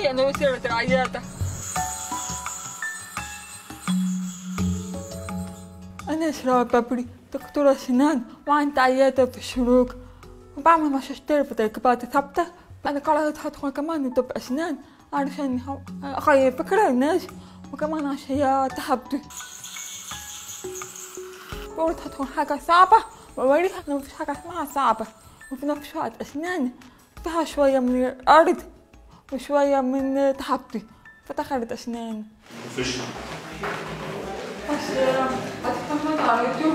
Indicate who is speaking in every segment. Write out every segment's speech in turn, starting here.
Speaker 1: دي انا وسيرة العيادة. انا إسراء بابري، دكتورة سنان وعندي عيادة في الشروق، وبعمل ماجستير في تركيبات ثابتة. انا قررت هدخل كمان طب اسنان علشان اغير فكرة الناس، وكمان عشان هي تحبتي. قلت هتكون حاجة صعبة وأوريها إنه مفيش حاجة اسمها صعبة، وفي نفس الوقت أسناني فيها شوية من الأرض وشوية من تحبتي، فدخلت أسنان.
Speaker 2: مفيش
Speaker 1: بس هتفهمت على اليوتيوب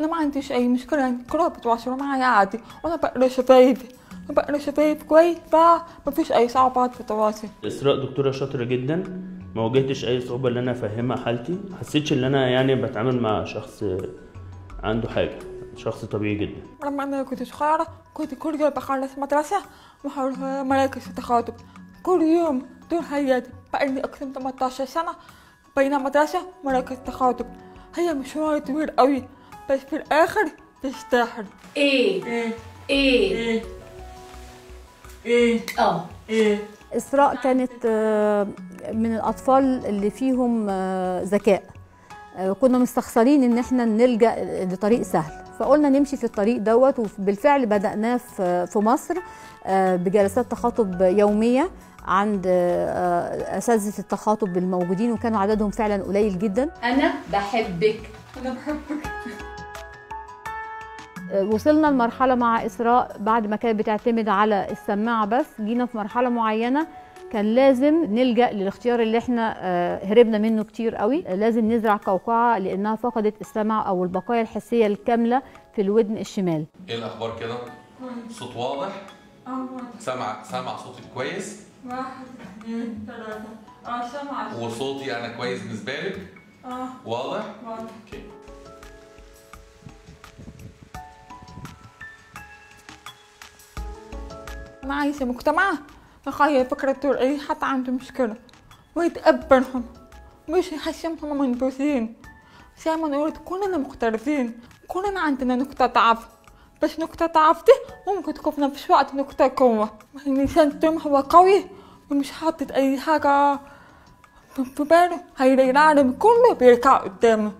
Speaker 1: أنا ما عنديش أي مشكلة، يعني كلها بتواصلوا معايا عادي، وأنا بقرا شفايفي، بقرا شفايف كويس، فمفيش أي صعوبات في التواصل.
Speaker 2: إسراء دكتورة شاطرة جدا، ما واجهتش اي صعوبة ان انا افهمها حالتي، ما حسيتش ان انا يعني بتعامل مع شخص عنده حاجة، شخص طبيعي جدا.
Speaker 1: لما انا كنت صغيرة كنت كل يوم بخلص مدرسه وأروح مراكز التخاطب كل يوم طول حياتي، بقالي اكثر من 18 سنة بين مدرسه ومراكز التخاطب. هي مشوار طويل قوي، بس في الاخر تستاهل.
Speaker 3: ايه ايه ايه ايه اه
Speaker 1: ايه.
Speaker 4: إسراء كانت من الأطفال اللي فيهم ذكاء، كنا مستخسرين إن احنا نلجأ لطريق سهل، فقلنا نمشي في الطريق دوت، وبالفعل بدأناه في مصر بجلسات تخاطب يومية عند أساتذة التخاطب الموجودين، وكانوا عددهم فعلا قليل جدا.
Speaker 3: أنا بحبك.
Speaker 1: أنا بحبك.
Speaker 4: وصلنا لمرحلة مع إسراء بعد ما كانت بتعتمد على السماعة بس، جينا في مرحلة معينة كان لازم نلجأ للاختيار اللي احنا هربنا منه كتير قوي، لازم نزرع قوقعة لأنها فقدت السمع أو البقايا الحسية الكاملة في الودن الشمال.
Speaker 5: ايه الأخبار كده؟ صوت واضح؟ سامع صوتك كويس؟
Speaker 1: 1 2 3 سامع.
Speaker 5: وصوتي أنا كويس بالنسبة لك؟ واضح؟
Speaker 1: واضح.
Speaker 5: okay.
Speaker 1: أنا عايشة مجتمع يغير فكرة طول أي حد عنده مشكلة ويتقبلهم، مش يحسسهم منبوذين. زي ما نقول كلنا مختلفين، كلنا عندنا نقطة ضعف، بس نقطة ضعف دي ممكن تكون في نفس الوقت نقطة قوة. الإنسان طول ما هو قوي ومش حاطط أي حاجة في باله هيلاقي العالم كله بيركع قدامه.